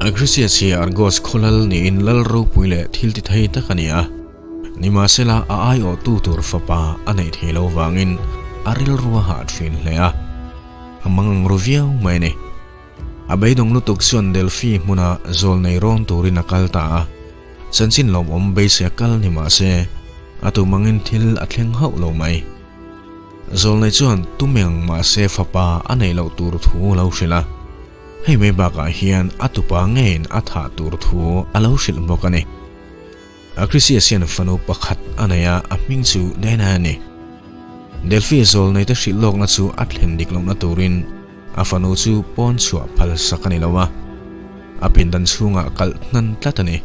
Acrisius hi Argos khaw lal niin lal ropui leh thil ti thei tak a ni a. Nimahsela a aiawhtu tur fapa a neih thei lo vangin a rilru a hah thin hle a, a mangang ru viau mai a ni. A beidawng lutuk chuan Delphi hmuna zawl nei rawn turin a kal ta a, chanchin lawmawm beisei a kal ni mah se, a tum angin thil a thleng hauh lo mai. Zawl nei chuan tumeng mah se fapa a neih loh tur thu a lo hrilh a, hei mai bakah hian a tupa ngeiin a thah tur thu a lo hrilh bawk a ni. Acrisius hian fanu pakhat a nei a, a hming chu Danae a ni. Delphi zawl neite hrilh lawkna chu a thlen dik lohna turin a fanu chu pawn chhuah phal sak a ni lo a, a pindan chhungah kalh hnan tlat a ni.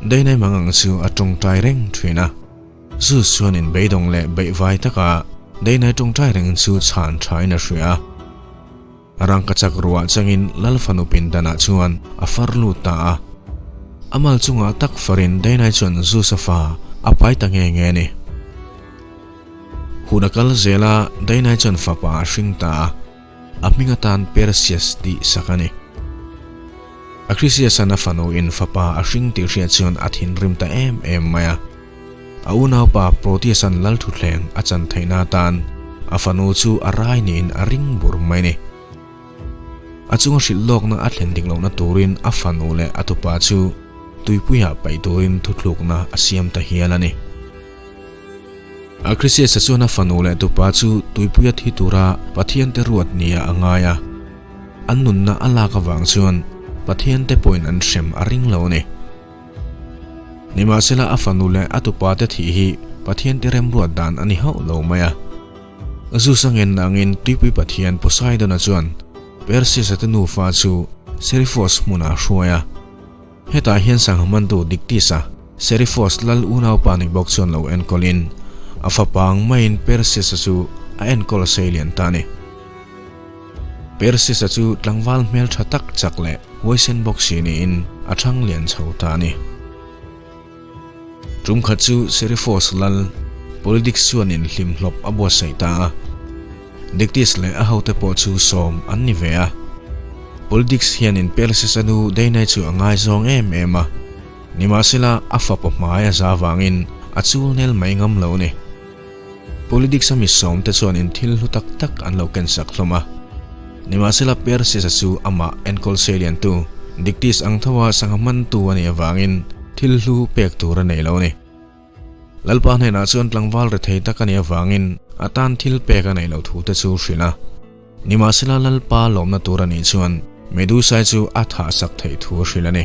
Danae mangang chu a tawngtai reng thin a. Zeus chuan inbeidawng leh beihvai taka Danae tawngtai reng chu chhan thain a hria a. Rangkachak ruah changin Lal fanu pindanah chuan a far lut ta a. A mal chungah tak farin Dainai chuan Zeus-a fa a pai ta nge nge a ni. Hun a kal zel a, Dainai chuan fapa a hring ta a, a hming atan Perseus tih sak a ni. Acrisius-a'n a fanu in fapa a hring tih hriat chuan a thinrim ta em em mai a. A unaupa Proteus-a'n lal thutthleng a chan theihna atan a fanu chu a rai niin a ring bur mai a ni. A chunga hrilh lawkna a thlen dik lohna turin a fanu leh a tupa chu tuipuiah paih turin thuthlukna a siam ta hial a ni. Acrisius-a chuan a fanu leh tupa chu tuipuia thi tura Pathiante ruat nia a ngai a. An nunna a lak avang chuan Pathiante pawhin an hrem a ring lo a ni. Nimahsela a fanu leh a tupa te thih hi Pathian te remruat dan a ni hauh lo mai a. Zeus a ngen angin tuipui pathian Poseidon-a chuan Perseus-a te nufa chu Seriphos hmunah a hruai a. Hetah hian sangha mantu Dictys-a, Seriphos lal unaupa ni bawk chuan lo enkawlin a fapa ang maiin Perseus-a chu a enkawl seilian ta a ni. Persis-a chu tlangval hmel tha tak chak leh huaisen bawk si niin a thang lian chho ta a ni. Tum khat chu Seriphos lal Polydics chuanin hlimhlawp a buatsaih ta a. Dictys leh a hote pawh chu sawm an ni ve a. Polydics hianin Persis-a nu Danae chu a ngaizawng em em a, nimahsela a fapa hmai a za vangin a chul nel mai ngam lo a ni. Politics a mi sawmte chuanin thil hlu tak tak an lo kensak hlawm a. Nimahsela Persis-a chu amah enkawl seiliantu, Dictys ang tho a sangha hmantu a nih avangin thil hlu pek tur a nei lo a ni. Lalpa hnenah chuan tlangval rethei tak a nih avangin a tan thil pek a neih loh thu te chu hrilh a. Nimahsela Lalpa lawmna tur a nih chuan Medusai chu a thahsak theih thu a hrilh a ni.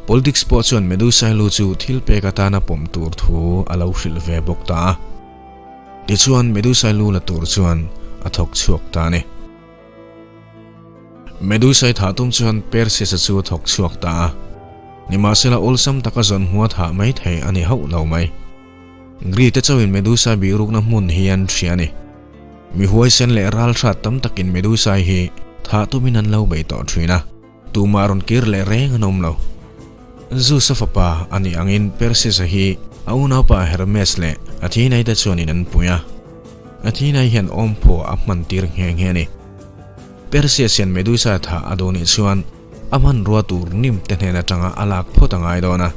Politics pawh chuan Medusai lu chu thil pek atana pawm tur thu a lo hrilh ve bawk ta a. Tichuan Medusai lu la tur chuan a thawk chhuak ta a ni. Medusai thah tum chuan Perseus-a chu a thawk chhuak ta a. Nimahsela awlsam taka zawn hmua thah mai thei a ni hauh lo mai. Greek-te chauhin Medusa bihrukna hmun hi an hria a ni. Mi huaisen leh ralhrat tam takin Medusai hi thah tumin an lo bei tawh thin a. Tumah rawn kir leh reng an awm lo. Zeus-a fapa a nih angin Perseus-a hi a unaupa Hermes leh Athena-i te chuanin an pui a. Athena-i hian awmphaw a hman tir nghe nghe a ni. Perseus hian Medusa thah a duh nih chuan a hmanrua tur Nymph te hnen atanga a lak phawt a ngai dawn a.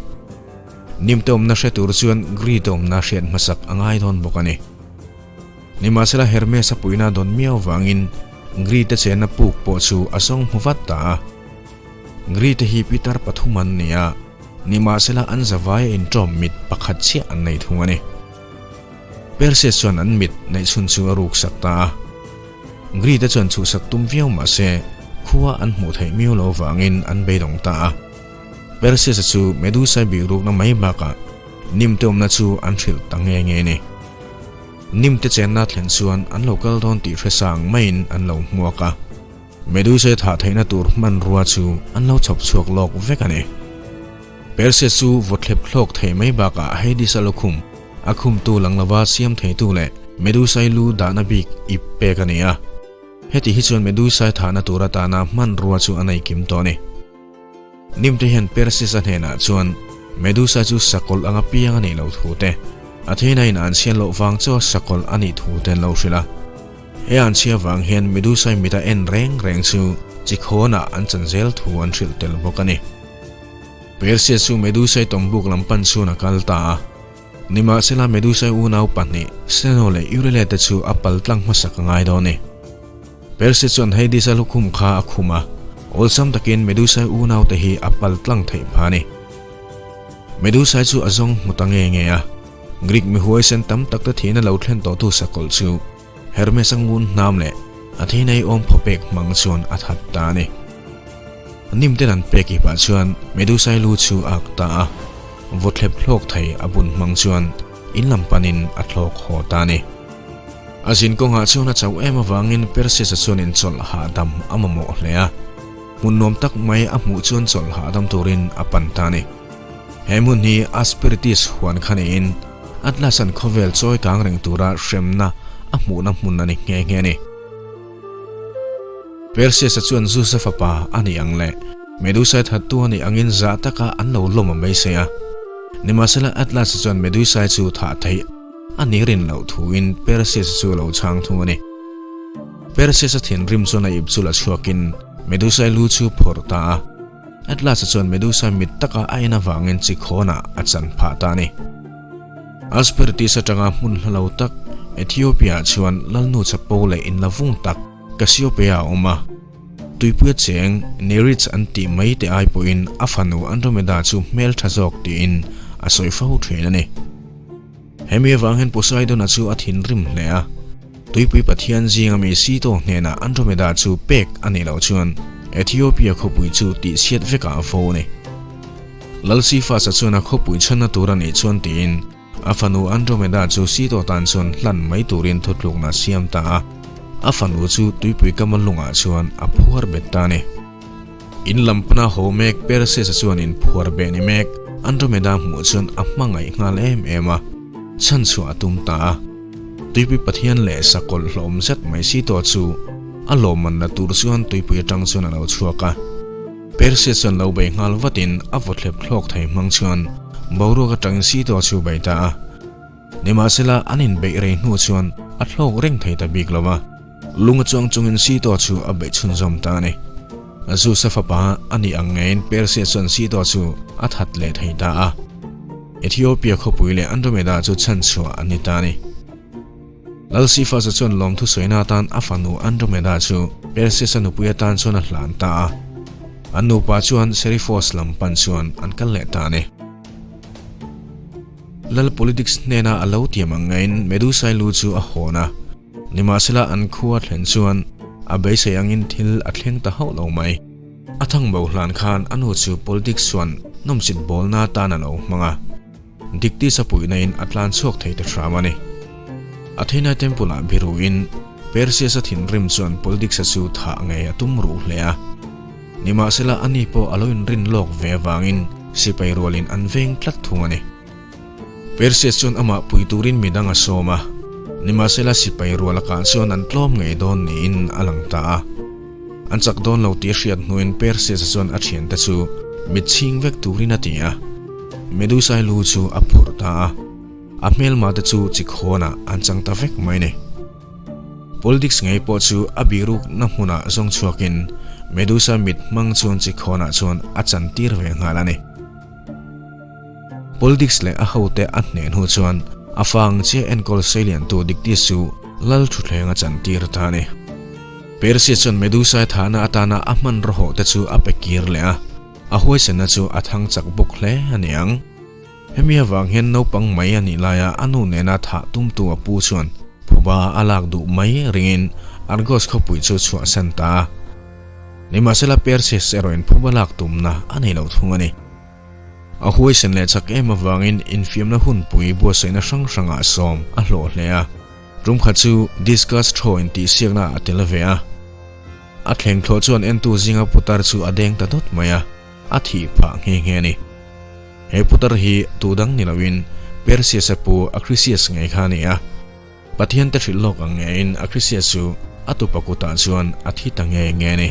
Nymph te awmna hre tur chuan Greek te awmna hriat hmasak a ngai dawn bawk a ni. Nimahsela Hermes-a puihna dawn miau vangin Grite chenna puk pawh chu a zawng hmu vat ta a. Grite hi pitar pathum an ni a, nimahsela an zavaia inṭawm mit pakhat chiah an nei thung a ni. Perseus chuan an mit neih chhun chu a ruksak ta a. Grite chuan chhuhsak tum viau mah se khua an hmuh theih miau lo vangin an beidawng ta a. Perseus-a chu Medusa bihrukna mai bakah Nimte awmna chu an hrilh ta nge nge a ni. Nimte chenna thlen chuan an lo kal dawn tih hre sang maiin an lo hmuak a. Medusa thah theihna tur hmanrua chu an lo chhawp chhuak lawk vek a ni. Perseus chu vawthlep hlawk thei mai bakah Hades-a lukhum, a khumtu lang lova siam theitu leh Medusa-i lu dahna bik ip pek a ni a. Heti hi chuan Medusa-i thahna tur atana hmanrua chu a nei kim tawh a ni. Nimte hian Perseus-a hnenah chuan Medusa chu sakawlh anga piang a nih loh thu te, Athena-in an chhiat loh vang chaw sakawlh a nih thu te an lo hrilh a. He an chhia vang hian Medusa-i mit a en reng reng chu Chikhawnah an chan zel thu an hrilh tel bawk a ni. Perseus chu Medusa-i tawmbuk lam pan chuan a kal ta a. Nimahsela Medusa-i unau pahnih, Stheno leh Euryale te chu a pal tlang hmasak a ngai dawn a ni. Perseus chuan Hades-a lukhum kha a khum a, awlsam takin Medusa-i unaute hi a pal tlang theih phah a ni. Medusa-i chu a zawng hmu ta nge nge a, Greek mi huaisen tam tak te thihna lo thlen tawhtu sakawlh chu Hermes-a ngun hnam leh Athena-i awm phawpek hmang chuan a that ta a ni. Nim ten an pek ipah chuan Medusa-i lu chu a ak ta a, vawthlep hlawk thei a bun hmang chuan in lam panin a thlawk haw ta a ni. A zin kawngah chuan a chauh em avangin Perseus-a chuan inchawlh hahdam a mamawh hle a, hmun nuam tak mai a hmuh chuan chawlh hahdam turin a pan ta a ni. He hmun hi Asperities huan kha niin Atlas-a'n khawvel chawi kang reng tura hremna a hmuhna hmun a ni nghe nghe a ni. Perseus-a chuan Zeus-a fapa a nih ang leh Medusa-i thattu a nih angin zah taka an lo lawm a beisei a. Nimahsela Atlas-a chuan Medusa-i chu thah theih a nih rin loh thuin Perseus-a chu a lo chhang thung a ni. Perseus-a thinrim chuan a ip chu la chhuakin Medusa-i lu chu phawrh ta a. Atlas-a chuan Medusa mit taka a en avangin chikhawnah a chan phah ta a ni. Asperities atanga hmun hla lo tak Ethiopia-ah chuan Lalnu chapo leh inla vung tak Cassiopeia a awm a. Tuipuia cheng Nereids an tih mai te ai pawhin a fanu Andromeda chu hmel tha zawk tiin a sawi fo thin a ni. Hemi avang hian Poseidon-a chu a thinrim hle a, Tuipui pathian zinga mi Sito hnenah Andromeda chu pek a nih loh chuan Ethiopia khawpui chu tihchhiat vekah a fo a ni. Lal Cephas-a chuan a khawpui chhanna tur a nih chuan tiin a fanu Andromeda chu Sito tan chuan hlan mai turin thutlukna a siam ta a, a fanu chu tuipui kama lungah chuan a phuar bet ta a ni. In lam pana haw mek Perseus-a chuan in phuar beh ni mek Andromeda hmuh chuan a hmangaih nghal em em a, chhan chhuah a tum ta a. Tuipui Pathian leh sakawlh hlawm zet mai si tawh chu a lawmmanna tur chuan tuipui atang chuan a lo chhuak a. Perseus chuan lo bei nghal vatin a vawthlep thlawk thei hmang chuan boruak atangin si tawh chu bei ta a. Nimahsela an inbeih rei hnu chuan a thlawk reng thei ta bik lo va. Lung a chuang chungin Sito chu a beih chhunzawm ta a ni. Zeus-a fapa a nih ang ngeiin Perseus chuan Sito chu a that leh thei ta a. Ethiopia khawpui leh Andromeda chu chhanchhuah an ni ta a ni. Lal Cephas-a chuan lawmthu sawina atan a fanu Andromeda chu Perseus-a nupui atan chuan a hlan ta a. An nupa chuan Seriphos lam pan chuan an kal leh ta a ni. Lal politics hnena a lo tiam ang ngeiin Medusa-i lu chu a hawn a. Nimahsela an khua thlen chuan a beisei angin thil a thleng ta hauh lo mai. A thang bo hlan khan a nu chu politics chuan nawmsit bawlna atan a lo hmang a, Dictys a puihna in a tlan chhuak thei ta hram a ni. Athena temple ah biruin Perseus-a thinrim chuan politics-a chu thah ngei a tum ruh hle a. Nimahsela a ni pawh a lo inrin lawk ve avangin sipai rualin an veng tlat thung a ni. Perseus chuan amah pui turin midang a sawm a, nimahsela sipai rual a kah chuan an tlawm ngei dawn niin a lang ta a. An chak dawn lo tih a hriat hnuin Perseus-a chuan a thiante chu mit chhing vek turin a ti a. Medusa-i lu chu a phurh ta a, a hmelma te chu chikhawnah an chang ta vek mai ni. Politics ngei pawh chu a bihrukna hmunah zawng chhuakin Medusa mit hmang chuan chikhawnah chuan a chantir ve nghal a ni. Politics leh a hote a hneh hnu chuan a fa ang chiah enkawl seiliantu Dictys chu lal thutthleng a chantir ta a ni. Persia chuan Medusa-i thahna atana a hmanraw hawh te chu a pe kir leh a, a huaisenna chu a thang chak bawk hle a ni ang. Hemi avang hian naupang mai a nih laia a nu nena thah tumtu a pu chuan phuba a lak duh mai ringin Argos khawpui chu chhuahsan ta a. Nimahsela Perseus erawhin phuba lak tumna a nei lo thung a ni. A huaisen leh chak em avangin infiamna hunpui buatsaihna hrang hrangah sawm a hlawh hle a. Tum khat chu discus throw intihsiakna ah a tel ve a. A thleng thlawh chuan entu zinga putar chu a deng ta dawt mai a, a thih phah nghe nghe a ni. He putar hi tu dang ni loin Perseus-a pu Acrisius ngei kha a ni a. Pathian te hrilh lawk ang ngeiin Acrisius chu a tupa kutah chuan a thi ta nghe nghe a ni.